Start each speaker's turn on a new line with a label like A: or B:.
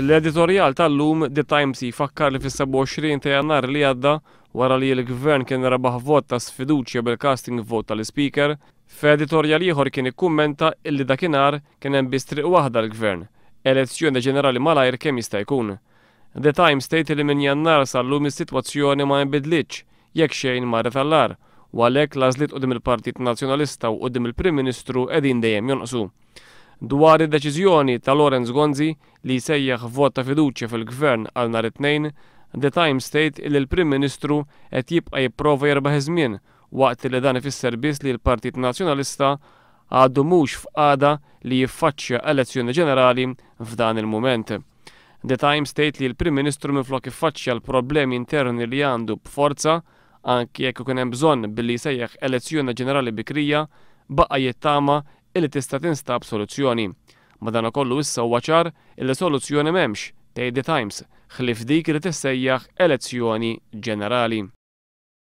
A: Fl-editorjal tal-lum, The Times jfakkar li fis-27 ta' Jannar li għadda, wara li l-Gvern kien rebaħ vot ta' sfiduċja bil-casting vote tal-Ispeaker, f'editorjal ieħor kien ikkummenta illi dakinhar kien hemm biss triq waħda l-Gvern, elezzjoni ġenerali malajr kemm jista' jkun. The Times tgħid li minn Jannar sal-lum is-sitwazzjoni ma nbidlitx, jekk xejn marret għall-agħar, u għalhekk l-għażliet quddiem il-Partit Nazzjonalista u quddiem il-Prim Ministru qegħdin dejjem jonqsu. Dwar id-deċiżjoni ta' Lawrence Gonzi li jsejjaħ vot ta' fiduċja fil-Gvern għal nhar it-Tnejn, The Times tgħid illi l-Prim Ministru qed jibqa' jipprova jerbaħ iż-żmien waqt li dan ifisser biss li l-Partit Nazzjonalista għadu mhux f'qagħda li jiffaċċja elezzjoni ġenerali f'dan il-mument. The Times tgħid li l-Prim Ministru minflok iffaċċja l-problemi interni li għandu b'forza, anki jekk ikun hemm bżonn billi jsejjaħ elezzjoni ġenerali bikrija, baqa' jittama illi tista' tinstab soluzzjoni. Madankollu issa huwa ċar illi soluzzjoni m'hemmx, tgħid The Times, ħlief dik li tissejjaħ elezzjoni ġenerali.